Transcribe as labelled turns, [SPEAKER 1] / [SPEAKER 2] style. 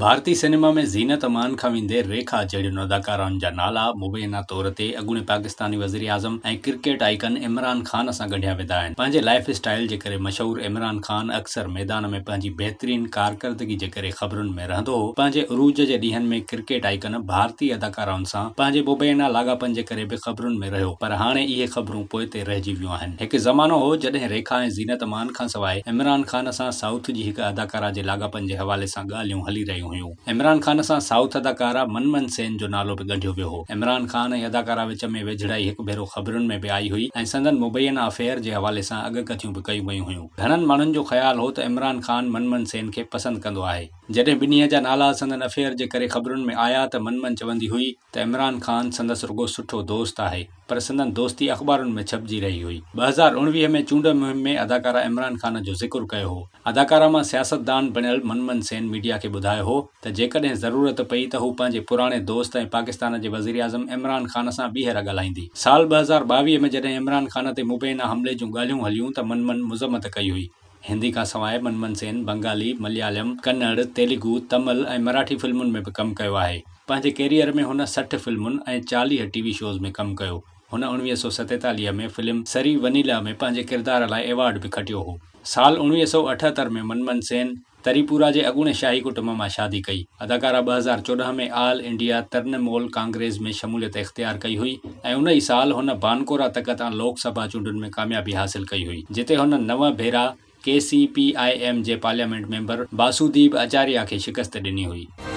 [SPEAKER 1] ڀارتي سئنيما ۾ زينت امان کان ويندي ريکا جهڙين اداڪارائن جا نالا مبينا طور تي اڳوڻي پاڪستاني وزيراعظم ۽ ڪرڪيٽ آئيڪن عمران خان سان ڳنڍيا ويندا آهن. پنهنجي لائيف اسٽائيل جي ڪري مشهور عمران خان اڪثر ميدان ۾ پنهنجي بهترين ڪارڪردگي جي ڪري خبرن ۾ رهندو هو. پنهنجي عروج جي ڏينهن ۾ ڪرڪيٽ آئيڪن ڀارتي اداڪارائن سان پنهنجي مبينا لاڳاپن جي ڪري به خبرن ۾ رهيو پر هاڻي اهي خبرون پوئتي رهجي ويون آهن. هڪ زمانو هو جڏهن ريکا ۽ زينت امان کانسواء عمران خان سان سائوٿ جي هڪ اداڪارا جي لاڳاپن جي حوالي سان ڳالهيون هلي رهيون هيون. عمران خان سان سائوٿ اداڪارا من من سين جو نالو به ڳنڍيو ويو هو. عمران خان ۽ اداڪارا وچ ۾ ويجهڙائي هڪ ڀيرو خبرن ۾ به آئي هئي ۽ سندن مبينا افيئر جي حوالي سان اڳڪٿيون به ڪيون ويون هيون. گهڻن ماڻهن جو خيال هو ته عمران خان من من سين کي پسند ڪندو آهي. جڏهن ٻنهي جا نالا سندن افيئر جي ڪري خبرن ۾ آيا ته من من چوندي هئي ته عمران خان سندس رڳو سٺو دوست آهي پر سندن دوستي اخبارن ۾ ڇپجي رهي هئي. 2019 ۾ چونڊ مهم ۾ اداڪارا عمران خان جو ذڪر ڪيو هو. اداڪارا مان سياستدان بڻيل من من سين ميڊيا کي ٻڌايو هو ته جيڪڏهن ضرورت پئي ته هو پنهنجي پراڻي دوست ۽ پاڪستان جي وزيراعظم عمران خان سان ٻيهر ڳالهائيندي. سال 2022 ۾ جڏهن عمران خان تي مبينا حملي جون ڳالهيون هليون ته من من مذمت ڪئي هئي. هندي کان سواء من من سين بنگالي، مليالم، ڪنڙ، تيلگو، تمل ۽ مراٺي فلمن ۾ به ڪم ڪيو آهي. پنهنجي ڪيريئر ۾ هن 60 فلمن ۽ 40 ٽي وي شوز ۾ ڪم ڪيو. هن 1947 ۾ فلم سري ونيلا ۾ پنهنجي ڪردار لاء ايوارڊ به کٽيو هو. سال 1978 ۾ منمن سين تريپورا جي اڳوڻي شاهي ڪٽنب مان شادي ڪئي. اداڪارا 2014 ۾ آل انڊيا ترنمول ڪانگريس ۾ شموليت اختيار ڪئي هئي ۽ ان ئي سال هن بانڪورا تڪ تان لوڪ سڀا چونڊن ۾ ڪاميابي حاصل ڪئي هئي، جتي هن نو ڀيرا ڪي سي پي I M جي پارليامينٽ ميمبر باسوديب اچاريا کي شڪست ڏني هئي.